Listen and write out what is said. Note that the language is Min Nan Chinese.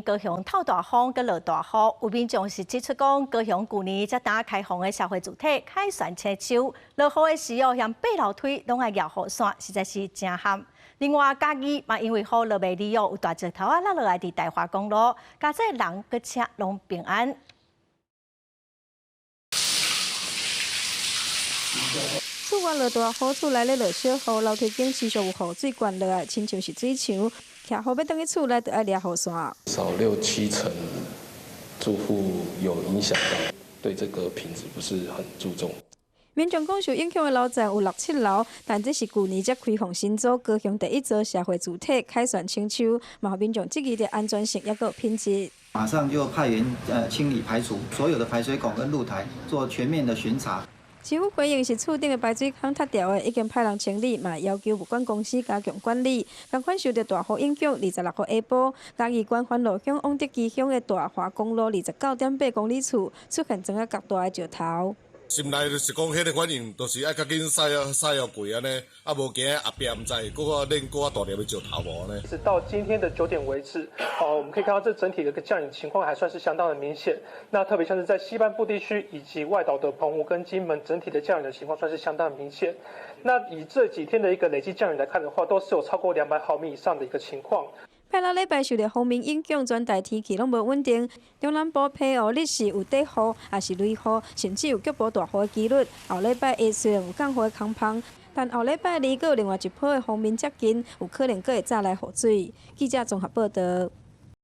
高雄透大風佮落大雨，有民眾是指出講，高雄舊年才剛開放的社會住宅凱旋青樹，落雨的時候，連爬樓梯攏愛舉雨傘，實在是真慘。另外，嘉義嘛因為雨落袂離哦，有大石頭仔落落來佇大華公路，佳哉人佮車攏平安。厝外落大雨，厝內咧落小雨，樓梯頂持續有雨水灌落來，親像是水牆。徛雨欲轉去厝內，就愛掠雨傘。少六七成住戶有影響到，對這個品質不是很注重。民眾講受影響的樓層有六七樓，但這是舊年才開放新租高雄第一座社會住宅凱旋青樹，嘛予民眾質疑著安全性抑閣品質。馬上就派員清理排除所有的排水孔跟露台，做全面的巡查。市府回應是厝頂的排水孔塌掉的，已經派人清理，嘛要求物管公司加強管理。仝款受著大雨影響，26號下晡，嘉義縣番路鄉往德基鄉的大華公路29.8公里處出現磚仔角大的石頭。心內就是講，彼个反應，就是愛較緊駛駛予過按呢，啊無驚後壁毋知會閣較練閣較大粒的石頭無按呢。直到今天的9點為止，哦，我們可以看到這整體的一個降雨情況還算是相當的明顯。那特別像是在西半部地區以及外島的澎湖跟金門，整體的降雨的情況算是相當明顯。那以這幾天的一個累計降雨來看的話，都是有超過200毫米以上的一個情況。拜六禮拜受著鋒面影響，全台天氣攏無穩定。中南部澎湖日時有短雨，抑是雷雨，甚至有局部大雨的機率。後禮拜一雖然有降雨的空芳，但後禮拜二閣有另外一波的鋒面接近，有可能閣會再來雨水。記者綜合報導。